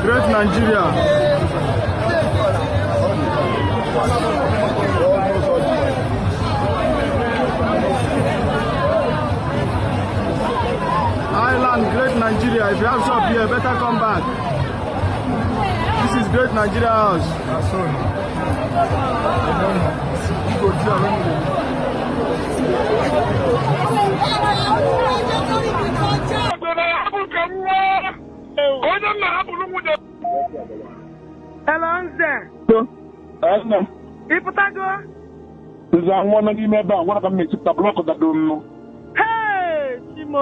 Great Nigeria. Island, Great Nigeria. If you have shop here, better come back. This is Great Nigeria House. Hello, Nze. Ị pụtago? Nze anwụọla n'ime ebe a nwere ka m na-etipụta block dado m nụ. Hey, Chimo!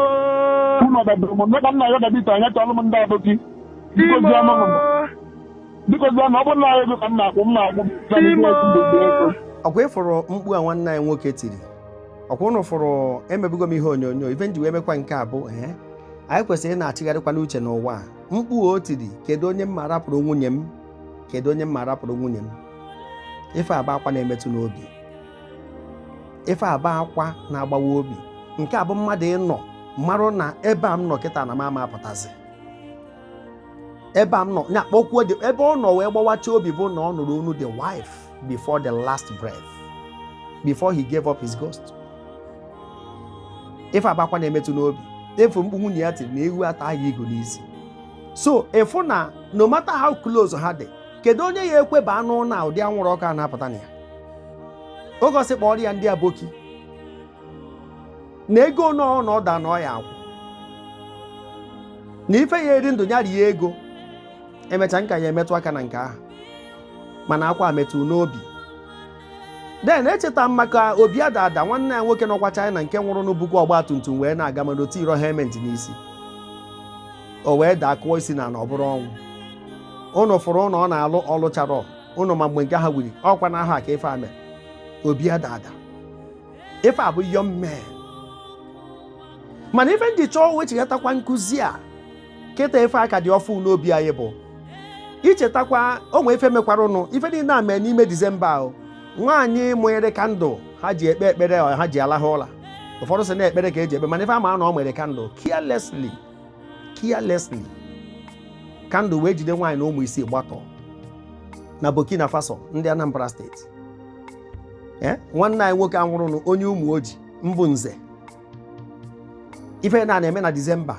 Ụlọ dadoro m nne ka m na-ayọ dabita anya chọọlụ m ndị aboki. Chimo! Biko zie na ọ bụrụ na ego ka m na-akwụ m na-akwụ Chimo! Ọkwa ịfụrụ mkpu a nwanne anyị nwoke tiri? Ọkwa ụnụ fụrụ? Emebugo m ihe onyonyo. Ife nji wee mekwa nke a bụ ee, anyị kwesịrị ị na-achịgharịkwa n'uche n'ụwa a. Mkpu o tiri, "Kedu onye m ma rapụrụ nwunye m? Kedu onye m ma rapụrụ nwunye m?" Ife aba akwa na-emetụ n'obi, ife aba akwa na-agbawa obi. Nke a bụ mmadụ ịnọ marụ na ebe a m nọ kịta na m ama apụtazi ebe a m nọ na kpọkwuo dị ebe ọ nọ wee gbawacha obi bụ na ọ nụrụ onu the wife before the last breath, before he gave up his ghost. Ife abakwa na-emetụ n'obi efu mkpu nwunye ya tiri na ewu ata ya igu n'isi. So efu na no matter how close ha dị, kedu onye ya ekwe baa n'ụlọ a ụdị anwụrụ ọkụ a na-apụta na ya? Oge ọsị kpọrọ ya ndị aboki na ego nọ na ọ da na ọ ya akwụ na ife ya eri ndụ ya rie ego emecha nka ya emetụ aka na nke ahụ, mana akwa metụ n'obi. Then echeta m maka Obi Adada, nwanne ya nwoke nọkwa China, nke nwụrụ n'ubukwa ọgba tum tum wee na-aga, mana otu iro helmet n'isi, o wee daa kụọ isi na na ọ bụrụ ọnwụ. Ụnụ fụrụ ụnụ ọ na-alụ ọlụchara ụnụ, ma mgbe nke ha wiri ọkwa n'ahụ a ka ife a mere Obi Adada. Ife a bụ young man. Mana ife ndị chọọ wechighatakwa nkụzi a kịta, ife aka dị ọfụ n'obi anyị bụ ichetakwa onwe ife mekwara ụnụ. Ife niile a mee n'ime Disemba ahụ, nwaanyị mụnyere candle ha ji ekpe ekpere, ha ji alahụ ụla. Ụfọdụ sị na ekpere ka eji ekpe, mana ife ama na ọ nwere candle, carelessly, carelessly, candle wee jide nwaanyị na ụmụ isii gbatọ na Burkina Faso, ndị Anambra Steeti. Ee, nwanne anyị nwoke anwụrụnụ, onye ụmụ oji mbụ nze. Ife na na-eme na Disemba,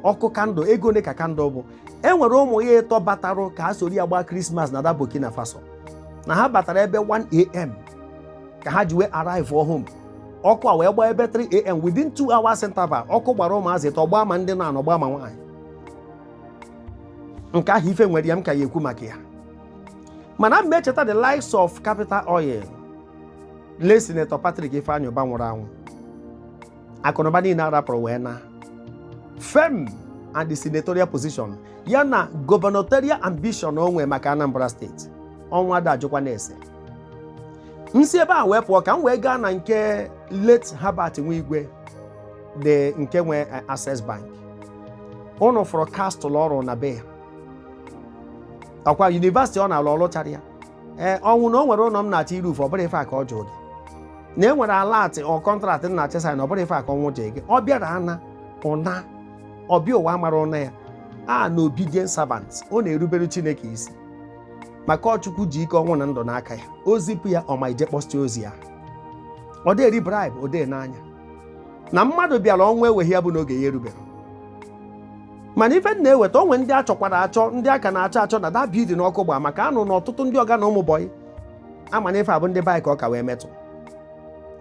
ọkụ candle, ego ole ka candle bụ? E nwere ụmụ ya ịtọ batarụ ka ha soro ya gbaa Krismas na da Burkina Faso, na ha batara ebe 1 a.m. ka ha ji wee arrive home. Ọkụ a wee gbaa ebe 3 a.m., within 2 hours interval, ọkụ gbara ụmụazị ịtọ, gbaa ma ndị na-anọ, gbaa ma nwaanyị. Nke ahụ ife nwere ya m ka ya ekwu maka ya, mana m echeta the likes of Capital Oil, late Senator Patrick Ifeanyi Uba nwụrụ anwụ, akụnụba niile arapụrụ wee na fame and the senatorial position ya na gubernatorial ambition o nwee maka Anambra Steeti. Ọnwa ada ajụkwa na-ese nsi ebe a wee pụọ ka m wee gaa na nke late Herbert Nwigwe, the nke nwe Access Bank. Ụnụ fụrụ castle ọrụ na be ya, ọkwa university ọ na-alụ ọlụ chara ya. Ee, ọnwụ na o nwere ụlọ m na-achọ irufu, ọ bụrụ ife a ka ọ jụrụ gị na e nwere alert ọ contract m na-achị sign, ọ bụrụ ife a ka ọnwụ jee gị. Ọ bịara ana ụna ọbịa ụwa mara ụna ya a na obedient servant, ọ na-erubere Chineke isi, maka Ọchukwu ji ike ọnwụ na ndụ n'aka ya. O zipụ ya ọma ije kpọsịa ozi ya, ọ dịghị bribe, ọ dịghị n'anya na mmadụ bịara ọnwụ enweghị ya bụ n'oge ya erubere. Mana ife m na-eweta onwe ndị a chọkwara achọ, ndị aka na-achọ achọ na that building ọkụ gbaa, maka anụ na ọtụtụ ndị ọga na ụmụ bọyị ama na ife abụ ndị baịk ọ ka wee metụ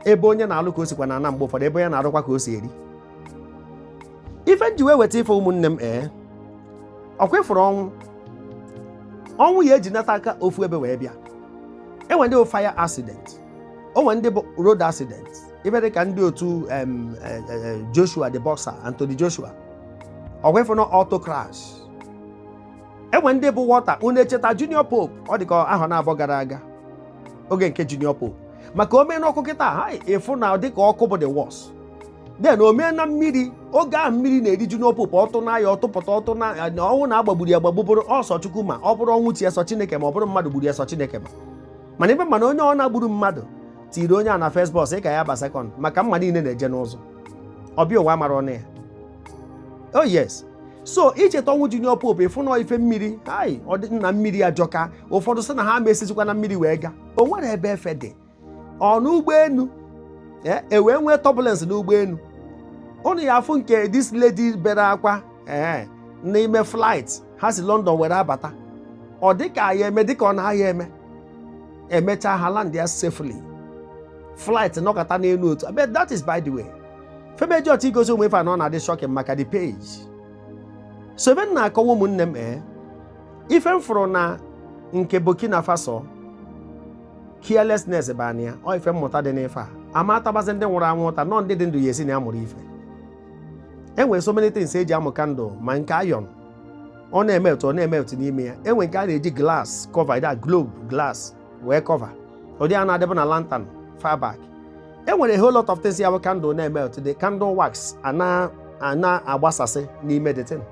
ebe onye na-alụ ka o sikwa na ana, mgbe ụfọdụ ebe onye na-arụkwa ka o si eri. Ife m ji wee weta ife, ụmụnne m, ee, ọkwa ịfụrụ ọnwụ, ọnwụ ya eji nata aka ofu ebe wee bịa. Enwe ndị bụ fire accident, onwe ndị bụ road accident, ife dị ka ndị otu Joshua the boxer, Anthony Joshua, ọkwa ịfụ na auto crash. Enwe ndị bụ water. Unu echeta Junior Pope? Ọ dị ka ahọ na-abụọ gara aga, oge nke Junior Pope, maka o mee n'ọkụ kịta ha ịfụ na dịka ọkụ bụ the worst. Then o mee na mmiri, oge ahụ mmiri na-eri Junior Pope, ọtụ na ya ọtụpụta ọtụ na ọnwụ na-agbagburu ya agbagbu bụrụ ọsọ Chukwu, ma ọ bụrụ ọnwụ chi sọ Chineke, ma ọ bụrụ mmadụ gburu ya, sọ Chineke. Ma mana ebe mana onye ọ na-agburu mmadụ tiri onye a na first bus ị ka ya ba second, maka mma niile na-eje n'ụzọ ọbịa ụwa mara ọnụ ya. Oh yes, so So icheta ọnwụ Junior Pope, ịfụ nọ ife mmiri ai ọ dị na mmiri ajọka. Ụfọdụ sị na ha ma esizikwa na mmiri wee gaa. O nwere ebe efe dị ọ n'ụgbọelu e wee nwee turbulence n'ụgbọelu. Ụnụ ya afụ nke this lady bere akwa ee n'ime flight ha si London were abata. Ọ dị ka ya eme, dịka ọ na-aya eme, emechaa ha land ya safely. Flight nọkọta n'elu otu. But that is by the way. Femeji ọchọ igosi ụmụ ife a na ọ na-adị shocking maka the page. So ebe m na-akọwa, ụmụnne m, ee, ife m fụrụ na nke Burkina Faso, carelessness bana ya. Ọ ife mmụta dị n'ife a ama atabazi ndị nwụrụ anwụ ụta nọ, ndị dị ndụ ya esi na ya mụrụ ife. Enwere so many things eji amụ candle, ma nke iron ọ na-emelt, ọ na-emelt n'ime ya. Enwe nke a na-eji glass cover, that globe glass wee cover, ụdị a na-adịbụ na lantern far back. Enwere a whole lot of things ya bụ candle na-emelt, the candle wax ana ana agbasasị n'ime the thing.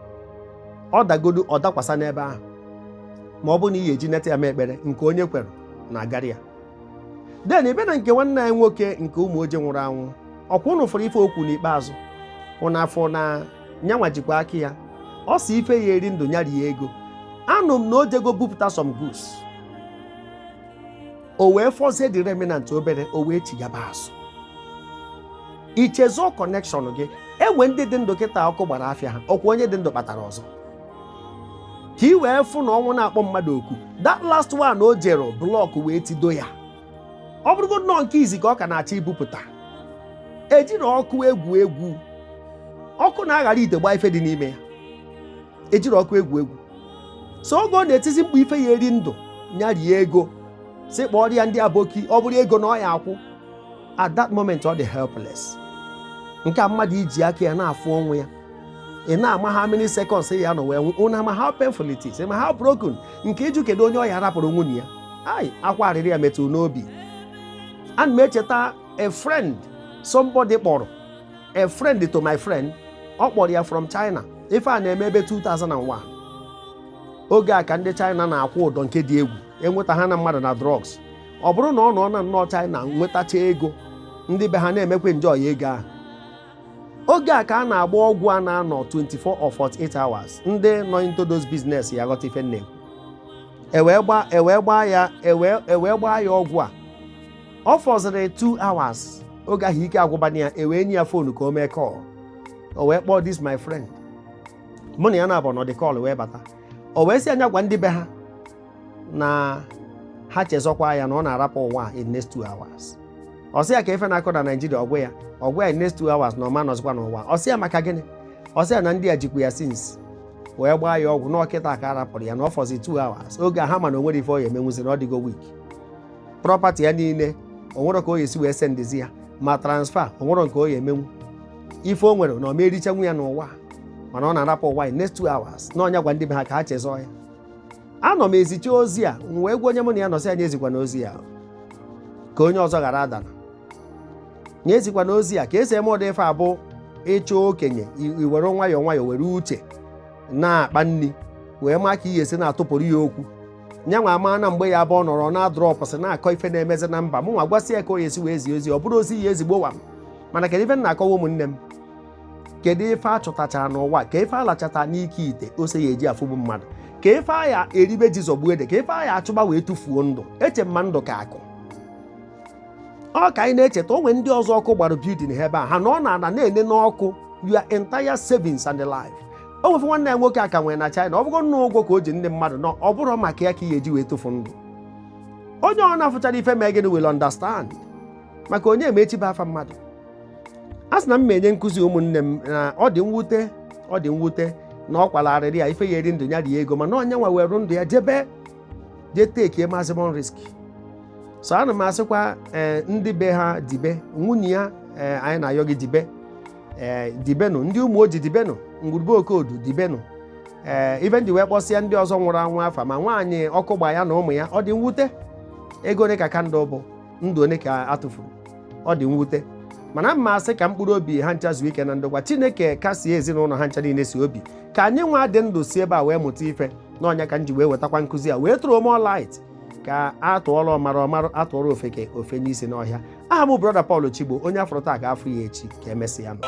Ọ dagodu, ọ dakwasa n'ebe ahụ. Ma ọ bụ na ị ga-eji neta ya mee ekpere nke onye kwere na agara ya. Then ebe na nke nwanne anyị nwoke nke ụmụ oje nwụrụ anwụ, ọkwa ụnụ fụrụ ife okwu n'ikpeazụ. Ụnụ afọ na nyanwa jikwa aka ya, ọ si ife ya eri ndụ ya rie ego. Anụ m na o jego bupụta some goods, o wee fọzie the remnant obere, o wee chigaba azụ. Ichezo connection gị. Enwe ndị dị ndụ kịta ọkụ gbara afịa ha. Ọkwa onye dị ndụ kpatara ọzọ ka ị wee fụ na ọnwụ na-akpọ mmadụ oku. That last one o jero block wee tido ya. Ọ bụrụgo nnọọ nke izi ka ọ ka na-achọ ibupụta. Ejiri ọkụ egwu egwu. Ọkụ na-aghara ite gbaa ife dị n'ime ya. Ejiri ọkụ egwu egwu. So oge ọ na-etizi mkpu ife ya eri ndụ ya rie ego, si kpọrọ ya ndị aboki, ọ bụrụ ego na ọ ya akwụ. At that moment ọ dị helpless. Nke a mmadụ iji aka ya na-afụ onwe ya, ị na-ama how many seconds ya nọ wee nwụ. Unu ama how painful it is, ma how broken nke ịjụ kedu onye ọ ya rapụrụ nwunye ya. Ai, akwa arịrị ya metụrụ n'obi. Ana m echeta a friend somebody kpọrọ, a friend to my friend. Ọ kpọrọ ya from China. Ife a na-eme ebe 2001. Oge a ka ndị China na-akwụ ụdọ nke dị egwu enweta ha na mmadụ na drugs. Ọ bụrụ na ọ nọ na nnọọ China nwetacha ego, ndị be ha na-emekwe njọ ya ego ahụ. Oge a ka a na-agba ọgwụ a na-anọ 24 or 48 hours. Ndị nọ into those business ya ghọta ife na-ekwu. Ewee gbaa ya, ewee gbaa ya ọgwụ a. Ọ fọziri 2 hours. Oge ahụ ike agwụbana ya. Ewee nye ya phone ka o mee call. O wee kpọọ this my friend. Mụ na ya na-abụ nọ, the call wee bata. O wee sị anya gwa ndị be ha na ha chezọkwa ya, na ọ na-arapụ ụwa in next 2 hours. Ọ sị ya ka ife na-akọ na Naijiria. Ọgwụ ya, ọgwụ ya in next 2 hours na ọma nọzikwa n'ụwa. Ọ sị ya maka gịnị? Ọ sị ya na ndị a jikwa ya since wee gbaa ya ọgwụ n'ọkịta ka a rapụrụ ya, na ọ fọzi 2 hours. Oge a ha ma na o nwere ife ọ ya emenwuzi, na ọ dịgo weak. Property ya niile, o nwere ka o esi wee sendizi ya ma transfer, o nwere nke o ya emenwu. Ife o nwere na ọ ma erichanwu ya n'ụwa, mana ọ na-arapụ ụwa in next 2 hours, na ọnya gwa ndị be ha ka ha chezọọ ya. Anọ m ezicha ozi a, m wee gwa onye mụ na ya nọsị anyị ezikwa na ozi ya ka onye ọzọ ghara adana nye ezikwa na ozi a ka esi eme ụdị ife abụ. Ịchọ okenye, i were nwayọọ nwayọọ, were uche na-akpa nri, wee maa ka ị ga-esi na-atụpụrụ ya okwu. Nyanwa ama na mgbe ya abụọ nọrọ na dropụsị na-akọ ife na-emezi na mba. Mụ nwa gwasị ya ka o esi wee zie ozi. Ọ bụrụ ozi ya ezigbo wa m. Mana kedu ife m na-akọwa, ụmụnne m? Kedu ife a chọtachara n'ụwa? Ka ife alachata n'ike ite ose ya eji afụgbu mmadụ, ka ife a ya eribe ji zọgbuo ede, ka ife a ya achụba wee tụfuo ndụ. Eche mma ndụ ka akụ. Ọ ka anyị na-echeta onwe ndị ọzọ ọkụ gbara building ha ebe a, ha nọ n'ala na-ene n'ọkụ, your entire savings and life. O nwefe nwanne ya nwoke a ka nwere na China. Ọ bụgo nnọọ ụgwọ ka o ji ndị mmadụ nọ. Ọ bụrụ maka ya ka ị ga-eji wee tụfu ndụ. Onye ọ na-afụchara ife mee gịnị will understand. Maka onye ma echi bụ afa mmadụ. A sị na m enye nkụzi, ụmụnne m, na ọ dị mwute, ọ dị mwute na ọ kwala arịrị ya. Ife ya eri ndụ ya rie ego, mana onye nwa were ndụ ya jebe jee take maximum risk. So ana m asịkwa, ee, ndị be ha dibe, nwunye ya, ee, anyị na-ayọ gị dibe, ee, dibenụ. Ndị ụmụ oji dibenụ, ngwurube okodu dibenụ. Ee, ife ndị wee kpọsịa ndị ọzọ nwụrụ anwụ afa, ma nwaanyị ọkụ gba ya na ụmụ ya. Ọ dị mwute. Ego ole ka candle bụ? Ndụ ole ka atụfuru? Ọ dị mwute, mana mma asị ka mkpụrụ obi ha ncha zuo ike na ndokwa. Chineke kasie ezinụlọ ha ncha niile si obi, ka anyị nwa dị ndụ si ebe a wee mụta ife n'ọnya. Ka m ji wee wetakwa nkụzi a wee tụrụ more light, ka a tụọrọ ọmara ọmarụ, atụọrọ ofeke ofe n'isi n'ọhịa. Aha m, Brother Paul Chigbo. Onye afọrọ taa ka afọ ya echi. Ka emesịa nụ.